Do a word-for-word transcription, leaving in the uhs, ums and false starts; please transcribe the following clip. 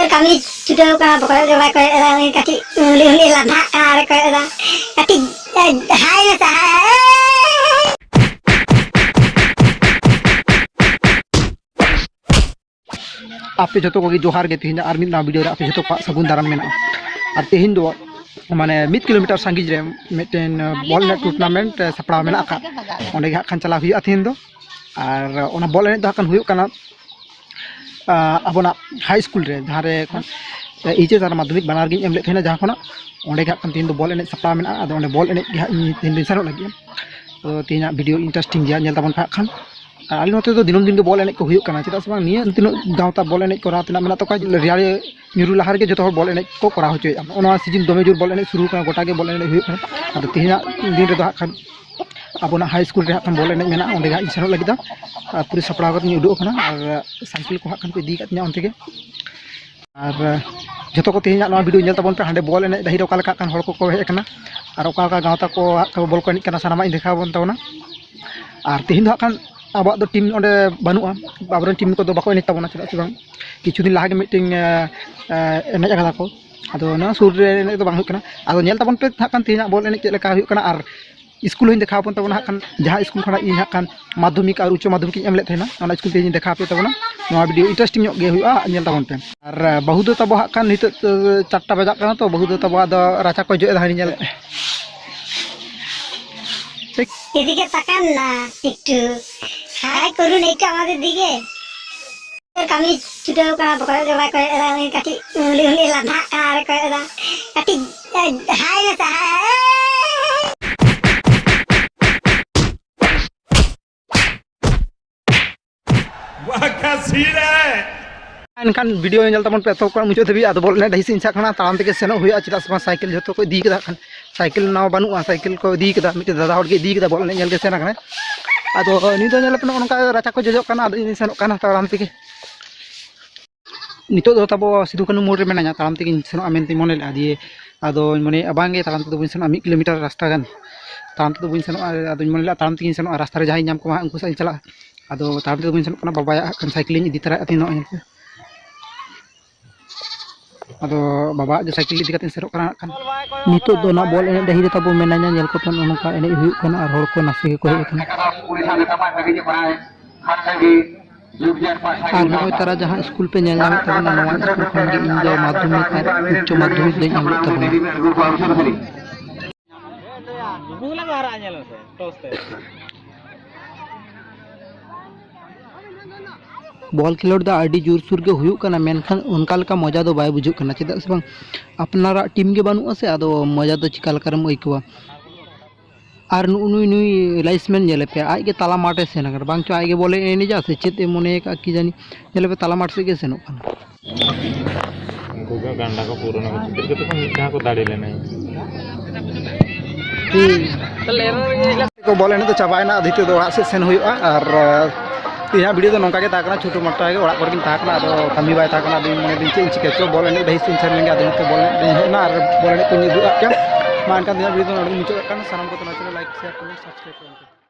ᱠᱟᱹᱢᱤ ᱪᱷᱩᱴᱟᱹᱣ ᱠᱟᱱᱟ, ᱵᱚᱠᱚᱭ ᱫᱚ ᱵᱟᱭ ᱠᱚᱭᱚᱜ ᱮᱫᱟ, ᱩᱱᱤ ᱠᱟᱹᱴᱤᱡ ᱩᱝᱞᱤ ᱩᱝᱞᱤ ᱞᱟᱸᱫᱷᱟᱜ ᱠᱟᱱᱟ ᱟᱨᱮ ᱠᱚᱭᱚᱜ ᱮᱫᱟ᱾ ᱠᱟᱹᱴᱤᱡ, ᱮ, ᱦᱟᱭ ᱢᱮᱥᱮ, ᱦᱟᱭ, ᱦᱟᱭ, ᱦᱟᱭ, ᱦᱟᱭ᱾ ᱟᱯᱮ ᱡᱚᱛᱚ ᱠᱚᱜᱮ ᱡᱚᱦᱟᱨ ᱜᱮ᱾ ᱛᱮᱦᱮᱧ ᱟᱨ ᱢᱤᱫ ᱱᱟᱣᱟ ᱵᱷᱤᱰᱤᱭᱳ ᱨᱮ ᱟᱯᱮ ᱡᱚᱛᱚ ᱠᱚᱣᱟᱜ ᱥᱟᱹᱜᱩᱱ ᱫᱟᱨᱟᱢ ᱢᱮᱱᱟᱜᱼᱟ᱾ ᱟᱨ ᱛᱮᱦᱮᱧ ᱫᱚ ᱢᱟᱱᱮ ᱢᱤᱫ ᱠᱤᱞᱳᱢᱤᱴᱟᱨ ᱥᱟᱺᱜᱤᱧ ᱨᱮ ᱢᱤᱫᱴᱮᱱ ᱵᱚᱞ ᱮᱱᱮᱡ ᱴᱩᱨᱱᱟᱢᱮᱱᱴ ᱥᱟᱯᱲᱟᱣ ᱢᱮᱱᱟᱜ ᱟᱠᱟᱫ, ᱚᱸᱰᱮ ᱜᱮ ᱦᱟᱸᱜ ᱠᱷᱟᱱ ᱪᱟᱞᱟᱣ ᱦᱩᱭᱩᱜᱼᱟ ᱛᱮᱦᱮᱧ ᱫᱚ᱾ ᱟᱨ ᱚᱱᱟ ᱵᱚᱞ ᱮᱱᱮᱡ ᱫᱚ ᱦᱟᱸᱜ ᱠᱷᱟᱱ ᱦᱩᱭᱩᱜ ᱠᱟᱱᱟ, ᱟᱸ, ᱟᱵᱚᱱᱟᱜ ᱦᱟᱭ ᱥᱠᱩᱞ ᱨᱮ, ᱡᱟᱦᱟᱸ ᱨᱮ ᱠᱷᱚᱱ ᱮᱭᱤᱪ ᱮᱥ ᱟᱨ ᱢᱟᱫᱽᱫᱷᱚᱢᱤᱠ ᱵᱟᱱᱟᱨ ᱜᱤᱧ ᱮᱢ ᱞᱮᱫ ᱛᱟᱦᱮᱱᱟ, ᱡᱟᱦᱟᱸ ᱠᱷᱚᱱᱟᱜ ᱚᱸᱰᱮ ᱜᱮ ᱦᱟᱸᱜ ᱠᱷᱟᱱ ᱛᱮᱦᱮᱧ ᱫᱚ ᱵᱚᱞ ᱮᱱᱮᱡ ᱥᱟᱯᱲᱟᱣ ᱢᱮᱱᱟᱜᱼᱟ᱾ ᱟᱫᱚ ᱚᱸᱰᱮ ᱵᱚᱞ ᱮᱱᱮᱡ ᱜᱮ ᱦᱟᱸᱜ ᱤᱧ ᱛᱮᱦᱮᱧ ᱫᱚᱧ ᱥᱮᱱᱚᱜ ᱞᱟᱹᱜᱤᱫ᱾ ᱛᱚ, ᱛᱮᱦᱮᱧᱟᱜ ᱵᱷᱤᱰᱤᱭᱳ ᱤᱱᱴᱟᱨᱮᱥᱴᱤᱝ ᱜᱮᱭᱟ, ᱧᱮᱞ ᱛᱟᱵᱚᱱ ᱯᱮ ᱦᱟᱸᱜ ᱠᱷᱟᱱ᱾ ᱟᱨ ᱟᱞᱮ ᱱᱚᱛᱮ ᱫᱚ ᱫᱤᱱᱟᱹᱢ ᱫᱤᱱ ᱜᱮ ᱵᱚᱞ ᱮᱱᱮᱡ ᱠᱚ ᱦᱩᱭᱩᱜ ᱠᱟᱱᱟ, ᱪᱮᱫᱟᱜ ᱥᱮ ᱵᱟᱝ ᱱᱤᱭᱟᱹ ᱛᱤᱱᱟᱹᱜ ᱜᱟᱶᱛᱟ ᱵᱚᱞ ᱮᱱᱮᱡ ᱠᱚᱨᱟᱣ ᱛᱮᱱᱟᱜ ᱢᱮᱱᱟᱜ ᱛᱟᱠᱚᱣᱟ, ᱨᱮᱭᱟᱲ ᱧᱩᱨᱩ ᱞᱟᱦᱟ ᱨᱮᱜᱮ ᱡᱚᱛᱚ ᱦᱚᱲ ᱵᱚᱞ ᱮᱱᱮᱡ ᱠᱚ ᱠᱚᱨᱟᱣ ᱦᱚᱪᱚᱭᱮᱫᱼᱟ᱾ ᱱᱚᱜᱼᱚ ᱱᱚᱣᱟ ᱥᱤᱡᱤᱱ ᱫᱚᱢᱮ ᱡᱳᱨ ᱵᱚᱞ ᱮᱱᱮᱡ ᱥᱩᱨᱩ ᱠᱟᱱᱟ, ᱜᱚᱴᱟ ᱜᱮ ᱵᱚᱞ ᱮᱱᱮᱡ ᱦᱩᱭᱩᱜ ᱠᱟᱱᱟ᱾ ᱟᱫᱚ ᱛᱮᱦᱮᱧᱟᱜ ᱫᱤᱱ ᱨᱮᱫᱚ ᱦᱟᱸᱜ ᱠᱷᱟᱱ ᱟᱵᱚᱱᱟᱜ ᱦᱟᱭ ᱥᱠᱩᱞ ᱨᱮ ᱦᱟᱸᱜ ᱠᱷᱟᱱ ᱵᱚᱞ ᱮᱱᱮᱡ ᱢᱮᱱᱟᱜᱼᱟ, ᱚᱸᱰᱮ ᱜᱮ ᱦᱟᱸᱜ ᱤᱧ ᱥᱮᱱᱚᱜ ᱞᱟᱹᱜᱤᱫ ᱫᱚ᱾ ᱟᱨ ᱯᱩᱨᱟᱹ ᱥᱟᱯᱲᱟᱣ ᱠᱟᱛᱮ ᱤᱧ ᱩᱰᱩᱠ ᱟᱠᱟᱱᱟ, ᱟᱨ ᱥᱟᱭᱠᱮᱞ ᱠᱚ ᱦᱟᱸᱜ ᱠᱷᱟᱱ ᱠᱚ ᱤᱫᱤ ᱟᱠᱟᱫ ᱛᱤᱧᱟᱹ ᱚᱱᱛᱮ ᱜᱮ᱾ ᱟᱨ ᱡᱚᱛᱚ ᱠᱚ ᱛᱮᱦᱮᱧᱟᱜ ᱱᱚᱣᱟ ᱵᱷᱤᱰᱤᱭᱳ ᱧᱮᱞ ᱛᱟᱵᱚᱱ ᱯᱮ, ᱦᱟᱸᱰᱮ ᱵᱚᱞ ᱮᱱᱮᱡ ᱰᱟᱹᱦᱤ ᱨᱮ ᱚᱠᱟ ᱞᱮᱠᱟ ᱦᱟᱸᱜ ᱠᱷᱟᱱ ᱦᱚᱲ ᱠᱚᱠᱚ ᱦᱮᱡ ᱟᱠᱟᱱᱟ ᱟᱨ ᱚᱠᱟ ᱚᱠᱟ ᱜᱟᱶᱛᱟ ᱠᱚ ᱦᱟᱸᱜ ᱠᱷᱟᱱ ᱵᱚᱞ ᱠᱚ ᱮᱱᱮᱡ ᱠᱟᱱᱟ, ᱥᱟᱱᱟᱢᱟᱜ ᱤᱧ ᱫᱮᱠᱷᱟᱣ ᱟᱵᱚᱱ ᱛᱟᱵᱚᱱᱟ᱾ ᱟᱨ ᱛᱮᱦᱮᱧ ᱫᱚ ᱦᱟᱸᱜ ᱠᱷᱟᱱ ᱟᱵᱚᱣᱟᱜ ᱫᱚ ᱴᱤᱢ ᱚᱸᱰᱮ ᱵᱟᱹᱱᱩᱜᱼᱟ, ᱟᱵᱚᱨᱮᱱ ᱴᱤᱢ ᱠᱚᱫᱚ ᱵᱟᱠᱚ ᱮᱱᱮᱡ ᱛᱟᱵᱚᱱᱟ, ᱪᱮᱫᱟᱜ ᱥᱮ ᱵᱟᱝ ᱠᱤᱪᱷᱩ ᱫᱤᱱ ᱞᱟᱦᱟ ᱜᱮ ᱢᱤᱫᱴᱮᱱ, ᱮ, ᱮ, ᱮᱱᱮᱡ ᱟᱠᱟᱫᱟ ᱠᱚ, ᱟᱫᱚ ᱱᱚᱣᱟ ᱥᱩᱨ ᱨᱮ ᱮᱱᱮᱡ ᱫᱚ ᱵᱟᱝ ᱦᱩᱭᱩᱜ ᱠᱟᱱᱟ᱾ ᱟᱫᱚ ᱧᱮᱞ ᱛᱟᱵᱚᱱ ᱯᱮ ᱦᱟᱸᱜ ᱠᱷᱟᱱ ᱛᱮᱦᱮᱧᱟᱜ ᱵᱚᱞ ᱮᱱᱮᱡ ᱪᱮᱫ ᱞᱮᱠᱟ ᱦᱩᱭᱩᱜ ᱠᱟᱱᱟ, ᱟᱨ ᱥᱠᱩᱞ ᱦᱚᱸᱧ ᱫᱮᱠᱷᱟᱣ ᱟᱵᱚᱱ ᱛᱟᱵᱚᱱᱟ ᱦᱟᱸᱜ ᱠᱷᱟᱱ, ᱡᱟᱦᱟᱸ ᱥᱠᱩᱞ ᱠᱷᱚᱱᱟᱜ ᱤᱧ ᱦᱟᱸᱜ ᱠᱷᱟᱱ ᱢᱟᱫᱽᱫᱷᱚᱢᱤᱠ ᱟᱨ ᱩᱪᱪᱚ ᱢᱟᱫᱽᱫᱷᱚᱢᱤᱠ ᱤᱧ ᱮᱢ ᱞᱮᱫ ᱛᱟᱦᱮᱱᱟ, ᱚᱱᱟ ᱥᱠᱩᱞ ᱛᱮᱦᱮᱧ ᱫᱮᱠᱷᱟᱣ ᱟᱯᱮ ᱛᱟᱵᱚᱱᱟ᱾ ᱱᱚᱣᱟ ᱵᱷᱤᱰᱤᱭᱳ ᱤᱱᱴᱟᱨᱮᱥᱴᱤᱝ ᱧᱚᱜ ᱜᱮ ᱦᱩᱭᱩᱜᱼᱟ, ᱧᱮᱞ ᱛᱟᱵᱚᱱ ᱯᱮ᱾ ᱟᱨ ᱵᱟᱹᱦᱩ ᱫᱚ ᱛᱟᱵᱚ ᱦᱟᱸᱜ ᱠᱷᱟᱱ ᱱᱤᱛᱚᱜ ᱪᱟᱨᱴᱟ ᱵᱟᱡᱟᱜ ᱠᱟᱱᱟ, ᱛᱚ ᱵᱟᱹᱦᱩ ᱫᱚ ᱛᱟᱵᱚ ᱟᱫᱚ ᱨᱟᱪᱟ ᱠᱚ ᱡᱚᱜ ᱮᱫᱟ, ᱦᱟᱹᱱᱤ ᱧᱮᱞ᱾ ᱴᱷᱤᱠ᱾ ᱮᱫᱤᱠᱮ ᱛᱟᱠᱟᱱ ᱱᱟ ᱮᱠᱴᱩ᱾ হাই করুন একটু আমাদের দিকে। ᱠᱟᱹᱢᱤ ᱪᱷᱩᱴᱟᱹᱣ ᱠᱟᱱᱟ, ᱵᱚᱠᱚᱭ ᱫᱚ ᱵᱟᱭ ᱠᱚᱭᱚᱜ ᱮᱫᱟ, ᱩᱱᱤ ᱠᱟᱹᱴᱤᱡ ᱩᱝᱞᱤ ᱩᱝᱞᱤ ᱞᱟᱸᱫᱷᱟᱜ ᱠᱟᱱᱟ ᱟᱨᱮ ᱠᱚᱭᱚᱜ ᱮᱫᱟ᱾ ᱠᱟᱹᱴᱤᱡ, ᱮ, ᱦᱟᱭ ᱢᱮᱥᱮ, ᱦᱟᱭ, ᱦᱟᱭ᱾ ᱮᱱᱠᱷᱟᱱ ᱵᱷᱤᱰᱤᱭᱳ ᱧᱮᱞ ᱛᱟᱵᱚᱱ ᱯᱮ ᱮᱛᱚᱦᱚᱵ ᱠᱷᱚᱱ ᱢᱩᱪᱟᱹᱫ ᱫᱷᱟᱹᱵᱤᱡ᱾ ᱟᱫᱚ ᱵᱚᱞ ᱮᱱᱮᱡ ᱰᱟᱹᱦᱤ ᱥᱮᱫ ᱤᱧ ᱪᱟᱞᱟᱜ ᱠᱟᱱᱟ, ᱛᱟᱲᱟᱢ ᱛᱮᱜᱮ ᱥᱮᱱᱚᱜ ᱦᱩᱭᱩᱜᱼᱟ, ᱪᱮᱫᱟᱜ ᱥᱮ ᱵᱟᱝ ᱥᱟᱭᱠᱮᱞ ᱡᱷᱚᱛᱚ ᱠᱚ ᱤᱫᱤ ᱠᱟᱫᱟ᱾ ᱠᱷᱟᱱ ᱥᱟᱭᱠᱮᱞ ᱱᱟᱣᱟ ᱵᱟᱹᱱᱩᱜᱼᱟ, ᱥᱟᱭᱠᱮᱞ ᱠᱚ ᱤᱫᱤ ᱠᱟᱫᱟ, ᱢᱤᱫᱴᱮᱱ ᱫᱟᱫᱟ ᱦᱚᱲ ᱜᱮ ᱤᱫᱤ ᱠᱟᱫᱟ, ᱵᱚᱞ ᱮᱱᱮᱡ ᱧᱮᱞ ᱜᱮ ᱥᱮᱱ ᱟᱠᱟᱱᱟᱭ᱾ ᱟᱫᱚ ᱱᱩᱭ ᱫᱚ ᱧᱮᱞ ᱯᱮ ᱱᱚᱜᱼᱚ ᱱᱚᱝᱠᱟ ᱨᱟᱪᱟ ᱠᱚ ᱡᱚᱡᱚᱜ ᱠᱟᱱᱟ, ᱟᱫᱚ ᱤᱧ ᱥᱮᱱᱚᱜ ᱠᱟᱱᱟ ᱛᱟᱲᱟᱢ ᱛᱮᱜᱮ᱾ ᱱᱤᱛᱚᱜ ᱫᱚ ᱛᱟᱵᱚ ᱥᱤᱫᱩ ᱠᱟᱹᱱᱦᱩ ᱢᱳᱲ ᱨᱮ ᱢᱮᱱᱟᱧᱟ, ᱛᱟᱲᱟᱢ ᱛᱮᱜᱮᱧ ᱥᱮᱱᱚᱜᱼᱟ ᱢᱮᱱᱛᱮᱧ ᱢᱚᱱᱮ ᱞᱮᱫᱼᱟ᱾ ᱫᱤᱭᱮ ᱟᱫᱚᱧ ᱢᱚᱱᱮᱭᱮᱫᱼᱟ, ᱵᱟᱝᱜᱮ, ᱛᱟᱲᱟᱢ ᱛᱮᱫᱚ ᱵᱟᱹᱧ ᱥᱮᱱᱚᱜᱼᱟ, ᱢᱤᱫ ᱠᱤᱞᱳᱢᱤᱴᱟᱨ ᱨᱟᱥᱛᱟ ᱜᱟᱱ ᱛᱟᱲᱟᱢ ᱛᱮᱫᱚ ᱵᱟᱹᱧ ᱥᱮᱱᱚᱜᱼᱟ᱾ ᱟᱫᱚᱧ ᱢᱚᱱᱮ ᱞᱮᱫᱼᱟ, ᱛᱟᱲᱟᱢ ᱛᱮᱜᱮᱧ ᱥᱮᱱᱚᱜᱼᱟ, ᱨᱟᱥᱛᱟ ᱨᱮ ᱡᱟᱦᱟᱸᱭᱤᱧ ᱧᱟᱢ ᱠᱚᱣᱟ ᱦᱟᱸᱜ, ᱩᱱᱠᱩ ᱥᱟᱶ ᱤᱧ ᱪᱟᱞᱟᱜᱼᱟ᱾ ᱟᱫᱚ ᱛᱟᱲᱟᱢ ᱛᱮᱫᱚ ᱵᱟᱹᱧ ᱥᱮᱱᱚᱜ ᱠᱟᱱᱟ, ᱵᱟᱵᱟᱭᱟᱜ ᱦᱟᱸᱜ ᱠᱷᱟᱱ ᱥᱟᱭᱠᱮᱞᱤᱧ ᱤᱫᱤ ᱛᱚᱨᱟᱭᱮᱫᱼᱟ ᱛᱤᱦᱤᱧ ᱫᱚ, ᱱᱚᱜᱼᱚᱭ ᱧᱮᱞ ᱯᱮ᱾ ᱟᱫᱚ ᱵᱟᱵᱟᱣᱟᱜ ᱜᱮ ᱥᱟᱭᱠᱮᱞ ᱤᱫᱤ ᱠᱟᱛᱮᱧ ᱥᱮᱱᱚᱜ ᱠᱟᱱᱟ ᱦᱟᱸᱜ ᱠᱷᱟᱱ᱾ ᱱᱤᱛᱚᱜ ᱫᱚ ᱱᱟᱜ ᱵᱚᱞ ᱮᱱᱮᱡ ᱰᱟᱹᱦᱤ ᱨᱮ ᱛᱟᱵᱚ ᱢᱮᱱᱟᱧᱟ, ᱧᱮᱞ ᱠᱚᱯᱮ ᱱᱚᱜᱼᱚ ᱱᱚᱝᱠᱟ ᱮᱱᱮᱡ ᱦᱩᱭᱩᱜ ᱠᱟᱱᱟ ᱟᱨ ᱦᱚᱲ ᱠᱚ ᱱᱟᱥᱮ ᱜᱮᱠᱚ ᱦᱮᱡ ᱟᱠᱟᱱᱟ᱾ ᱟᱨ ᱱᱚᱜᱼᱚᱭ ᱛᱟᱨᱟ ᱡᱟᱦᱟᱸ ᱥᱠᱩᱞ ᱯᱮ ᱧᱮᱞ ᱧᱟᱢᱮᱫ ᱛᱟᱵᱚᱱᱟ, ᱱᱚᱣᱟ ᱥᱠᱩᱞ ᱠᱷᱚᱱ ᱜᱮ ᱤᱧ ᱫᱚ ᱢᱟᱫᱽᱫᱷᱚᱢᱤᱠ ᱟᱨ ᱩᱪᱪᱚ ᱢᱟᱫᱽᱫᱷᱚᱢᱤᱠ ᱫᱚᱧ ᱮᱢ ᱞᱮᱫ ᱛᱟᱵᱚᱱᱟ᱾ ᱵᱚᱞ ᱠᱷᱮᱞᱳᱰ ᱫᱚ ᱟᱹᱰᱤ ᱡᱳᱨᱥᱳᱨ ᱜᱮ ᱦᱩᱭᱩᱜ ᱠᱟᱱᱟ, ᱢᱮᱱᱠᱷᱟᱱ ᱚᱱᱠᱟ ᱞᱮᱠᱟ ᱢᱚᱡᱟ ᱫᱚ ᱵᱟᱭ ᱵᱩᱡᱷᱟᱹᱜ ᱠᱟᱱᱟ᱾ ᱪᱮᱫᱟᱜ ᱥᱮ ᱵᱟᱝ, ᱟᱯᱱᱟᱨᱟᱜ ᱴᱤᱢ ᱜᱮ ᱵᱟᱹᱱᱩᱜᱼᱟ ᱥᱮ, ᱟᱫᱚ ᱢᱚᱡᱟ ᱫᱚ ᱪᱤᱠᱟ ᱞᱮᱠᱟᱨᱮᱢ ᱟᱹᱭᱠᱟᱹᱣᱟ? ᱟᱨ ᱱᱩᱜᱼᱩ ᱱᱩᱭ, ᱱᱩᱭ ᱞᱟᱭᱤᱥᱢᱮᱱ ᱧᱮᱞᱮ ᱯᱮ, ᱟᱡ ᱜᱮ ᱛᱟᱞᱟ ᱢᱟᱴᱷᱮ ᱥᱮᱱ ᱟᱠᱟᱱᱟ᱾ ᱵᱟᱝ ᱪᱚ ᱟᱡ ᱜᱮ ᱵᱚᱞᱮ ᱮᱱᱮᱡᱟ ᱥᱮ ᱪᱮᱫ ᱮ ᱢᱚᱱᱮ ᱟᱠᱟᱫᱼᱟ ᱠᱤ ᱡᱟᱹᱱᱤ, ᱧᱮᱞᱮ ᱯᱮ ᱛᱟᱞᱟ ᱢᱟᱴᱷ ᱥᱮᱫ ᱜᱮ ᱥᱮᱱᱚᱜ ᱠᱟᱱᱟ᱾ ᱩᱱᱠᱩ ᱜᱮ ᱜᱟᱱᱰᱟ ᱠᱚ ᱯᱩᱨᱚᱱᱟ ᱠᱚ ᱪᱤᱛᱟᱹᱨ ᱠᱟᱛᱮ ᱠᱚ ᱢᱤᱫ ᱫᱷᱟᱣ ᱠᱚ ᱫᱟᱲᱮ ᱞᱮᱱᱟ᱾ ᱠᱚ ᱵᱚᱞ ᱮᱱᱮᱡ ᱫᱚ ᱪᱟᱵᱟᱭᱮᱱᱟ, ᱟᱫᱚ ᱱᱤᱛᱚᱜ ᱫᱚ ᱚᱲᱟᱜ ᱥᱮᱫ ᱥᱮᱱ ᱦᱩᱭᱩᱜᱼᱟ᱾ ᱟᱨ ᱤᱧᱟᱹᱜ ᱵᱷᱤᱰᱤᱭᱳ ᱫᱚ ᱱᱚᱝᱠᱟ ᱜᱮ ᱛᱟᱦᱮᱸ ᱠᱟᱱᱟ, ᱪᱷᱳᱴᱳ ᱢᱳᱴᱳ ᱜᱮ, ᱚᱲᱟᱜ ᱠᱚᱨᱮ ᱜᱤᱧ ᱛᱟᱦᱮᱸ ᱠᱟᱱᱟ, ᱟᱫᱚ ᱠᱟᱹᱢᱤ ᱵᱟᱭ ᱛᱟᱦᱮᱸ ᱠᱟᱱᱟ, ᱟᱫᱚᱧ ᱢᱚᱱᱮ ᱫᱤᱧ ᱪᱮᱫ ᱤᱧ ᱪᱤᱠᱟᱹ ᱦᱚᱪᱚ, ᱵᱚᱞ ᱮᱱᱮᱡ ᱰᱟᱹᱦᱤ ᱥᱮᱫ ᱤᱧ ᱥᱮᱱ ᱞᱮᱱ ᱜᱮ᱾ ᱟᱫᱚ ᱱᱤᱛᱚᱜ ᱵᱚᱞ ᱮᱱᱮᱡ ᱤᱧ ᱦᱮᱡ ᱮᱱᱟ ᱟᱨ ᱵᱚᱞ ᱮᱱᱮᱡ ᱠᱚᱧ ᱩᱫᱩᱜ ᱟᱫ ᱯᱮᱭᱟ᱾ ᱢᱟ ᱮᱱᱠᱷᱟᱱ ᱛᱮᱦᱮᱧᱟᱜ ᱵᱷᱤᱰᱤᱭᱳ ᱫᱚ ᱱᱚᱰᱮ ᱜᱤᱧ ᱢᱩᱪᱟᱹᱫ ᱠᱟᱜ ᱠᱟᱱᱟ᱾ ᱥᱟᱱᱟᱢ ᱠᱚ ᱛᱟᱞᱟ channel like, share, comment, subscribe ᱛᱟᱵᱚᱱ ᱯᱮ᱾